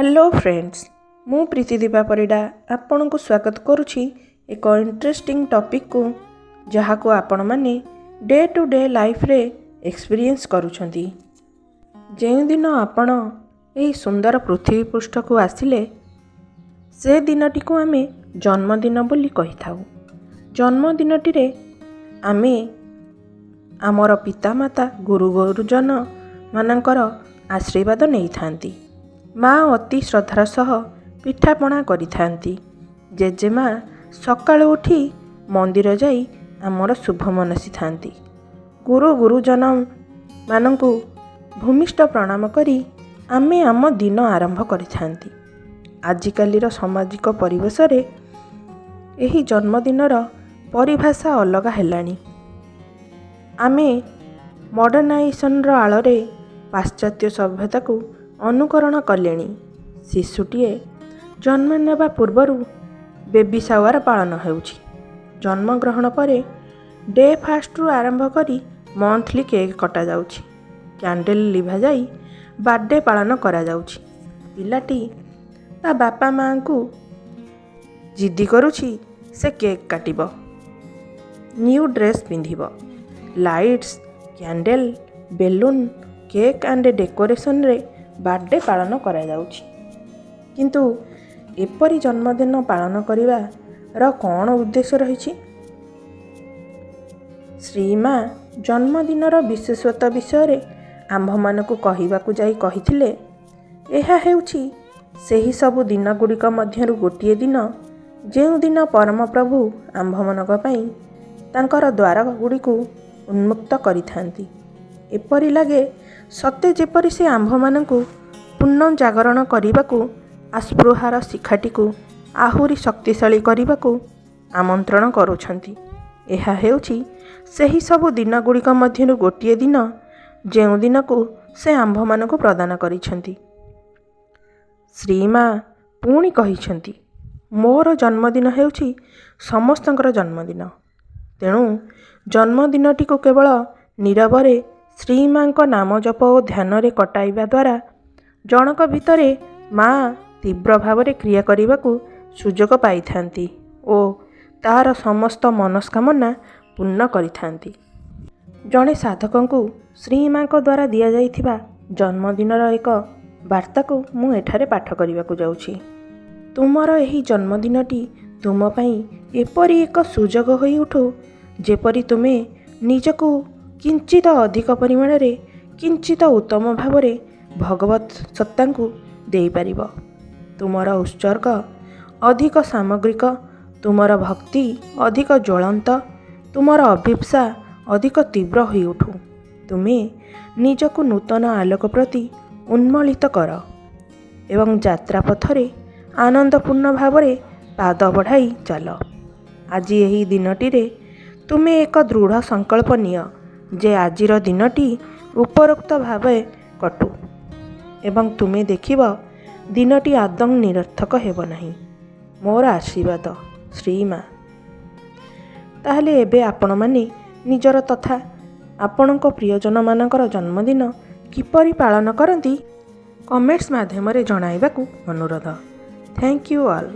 Hello friends, ମୁଁ ପ୍ରୀତିଦୀପା ପରିଡ଼ା ଆପଣଙ୍କୁ ସ୍ୱାଗତ କରୁଛି ଏକ ଇଣ୍ଟରେଷ୍ଟିଂ ଟପିକ୍କୁ, ଯାହାକୁ ଆପଣମାନେ ଡେ ଟୁ ଡେ ଲାଇଫ୍ରେ ଏକ୍ସପିରିଏନ୍ସ କରୁଛନ୍ତି। ଯେଉଁଦିନ ଆପଣ ଏହି ସୁନ୍ଦର ପୃଥିବୀ ପୃଷ୍ଠକୁ ଆସିଲେ, ସେ ଦିନଟିକୁ ଆମେ ଜନ୍ମଦିନ ବୋଲି କହିଥାଉ। ଜନ୍ମଦିନଟିରେ ଆମେ ଆମର ପିତାମାତା, ଗୁରୁ ଗୁରୁଜନମାନଙ୍କର ଆଶୀର୍ବାଦ ନେଇଥାନ୍ତି। ମା ଅତି ଶ୍ରଦ୍ଧାର ସହ ପିଠାପଣା କରିଥାନ୍ତି। ଜେଜେମା ସକାଳୁ ଉଠି ମନ୍ଦିର ଯାଇ ଆମର ଶୁଭ ମନାସିଥାନ୍ତି। ଗୁରୁ ଗୁରୁଜନମାନଙ୍କୁ ଭୂମିଷ୍ଠ ପ୍ରଣାମ କରି ଆମେ ଆମ ଦିନ ଆରମ୍ଭ କରିଥାନ୍ତି। ଆଜିକାଲିର ସାମାଜିକ ପରିବେଶରେ ଏହି ଜନ୍ମଦିନର ପରିଭାଷା ଅଲଗା ହେଲାଣି। ଆମେ ମଡ଼ର୍ଣ୍ଣାଇଜେସନ୍ର ଆଳରେ ପାଶ୍ଚାତ୍ୟ ସଭ୍ୟତାକୁ ଅନୁକରଣ କଲେଣି। ଶିଶୁଟିଏ ଜନ୍ମ ନେବା ପୂର୍ବରୁ ବେବି ସାୱାର ପାଳନ ହେଉଛି। ଜନ୍ମଗ୍ରହଣ ପରେ ଡେ ଫାଷ୍ଟରୁ ଆରମ୍ଭ କରି ମନ୍ଥଲି କେକ୍ କଟାଯାଉଛି, କ୍ୟାଣ୍ଡେଲ୍ ଲିଭାଯାଇ ବାର୍ଥଡେ ପାଳନ କରାଯାଉଛି। ପିଲାଟି ତା ବାପା ମାଆଙ୍କୁ ଜିଦି କରୁଛି, ସେ କେକ୍ କାଟିବ, ନ୍ୟୁ ଡ୍ରେସ୍ ପିନ୍ଧିବ। Lights, candle, balloon, cake and ଡେକୋରେସନରେ ବାର୍ଥଡେ ପାଳନ କରାଯାଉଛି। କିନ୍ତୁ ଏପରି ଜନ୍ମଦିନ ପାଳନ କରିବାର କ'ଣ ଉଦ୍ଦେଶ୍ୟ ରହିଛି? ଶ୍ରୀମା ଜନ୍ମଦିନର ବିଶେଷତ୍ୱ ବିଷୟରେ ଆମ୍ଭମାନଙ୍କୁ କହିବାକୁ ଯାଇ କହିଥିଲେ, ଏହା ହେଉଛି ସେହି ସବୁ ଦିନଗୁଡ଼ିକ ମଧ୍ୟରୁ ଗୋଟିଏ ଦିନ, ଯେଉଁଦିନ ପରମପ୍ରଭୁ ଆମ୍ଭମାନଙ୍କ ପାଇଁ ତାଙ୍କର ଦ୍ୱାରଗୁଡ଼ିକୁ ଉନ୍ମୁକ୍ତ କରିଥାନ୍ତି। ଏପରି ଲାଗେ ସତେ ଯେପରି ସେ ଆମ୍ଭମାନଙ୍କୁ ପୁନଃଜାଗରଣ କରିବାକୁ, ଆସ୍ପୃହାର ଶିଖାଟିକୁ ଆହୁରି ଶକ୍ତିଶାଳୀ କରିବାକୁ ଆମନ୍ତ୍ରଣ କରୁଛନ୍ତି। ଏହା ହେଉଛି ସେହି ସବୁ ଦିନଗୁଡ଼ିକ ମଧ୍ୟରୁ ଗୋଟିଏ ଦିନ, ଯେଉଁ ଦିନକୁ ସେ ଆମ୍ଭମାନଙ୍କୁ ପ୍ରଦାନ କରିଛନ୍ତି। ଶ୍ରୀମା ପୁଣି କହିଛନ୍ତି, ମୋର ଜନ୍ମଦିନ ହେଉଛି ସମସ୍ତଙ୍କର ଜନ୍ମଦିନ। ତେଣୁ ଜନ୍ମଦିନଟିକୁ କେବଳ ନୀରବରେ ଶ୍ରୀମାଙ୍କ ନାମ ଜପ ଓ ଧ୍ୟାନରେ କଟାଇବା ଦ୍ୱାରା ଜଣକ ଭିତରେ ମା ତୀବ୍ର ଭାବରେ କ୍ରିୟା କରିବାକୁ ସୁଯୋଗ ପାଇଥାନ୍ତି ଓ ତା'ର ସମସ୍ତ ମନସ୍କାମନା ପୂର୍ଣ୍ଣ କରିଥାନ୍ତି। ଜଣେ ସାଧକଙ୍କୁ ଶ୍ରୀମାଙ୍କ ଦ୍ୱାରା ଦିଆଯାଇଥିବା ଜନ୍ମଦିନର ଏକ ବାର୍ତ୍ତାକୁ ମୁଁ ଏଠାରେ ପାଠ କରିବାକୁ ଯାଉଛି। ତୁମର ଏହି ଜନ୍ମଦିନଟି ତୁମ ପାଇଁ ଏପରି ଏକ ସୁଯୋଗ ହୋଇଉଠୁ, ଯେପରି ତୁମେ ନିଜକୁ କିଞ୍ଚିତ ଅଧିକ ପରିମାଣରେ, କିଞ୍ଚିତ ଉତ୍ତମ ଭାବରେ ଭଗବତ ସତ୍ତାଙ୍କୁ ଦେଇପାରିବ। ତୁମର ଉତ୍ସର୍ଗ ଅଧିକ ସାମଗ୍ରିକ, ତୁମର ଭକ୍ତି ଅଧିକ ଜ୍ୱଳନ୍ତ, ତୁମର ଅଭୀପ୍ସା ଅଧିକ ତୀବ୍ର ହୋଇଉଠୁ। ତୁମେ ନିଜକୁ ନୂତନ ଆଲୋକ ପ୍ରତି ଉନ୍ମଳିତ କର ଏବଂ ଯାତ୍ରା ପଥରେ ଆନନ୍ଦପୂର୍ଣ୍ଣ ଭାବରେ ପାଦ ବଢ଼ାଇ ଚାଲ। ଆଜି ଏହି ଦିନଟିରେ ତୁମେ ଏକ ଦୃଢ଼ ସଂକଳ୍ପ ନିଅ ଯେ ଆଜିର ଦିନଟି ଉପରୋକ୍ତ ଭାବେ କଟୁ ଏବଂ ତୁମେ ଦେଖିବ ଦିନଟି ଆଦୌ ନିରର୍ଥକ ହେବ ନାହିଁ। ମୋର ଆଶୀର୍ବାଦ, ଶ୍ରୀମା। ତାହେଲେ ଏବେ ଆପଣମାନେ ନିଜର ତଥା ଆପଣଙ୍କ ପ୍ରିୟଜନମାନଙ୍କର ଜନ୍ମଦିନ କିପରି ପାଳନ କରନ୍ତି, କମେଣ୍ଟସ୍ ମାଧ୍ୟମରେ ଜଣାଇବାକୁ ଅନୁରୋଧ। Thank you all.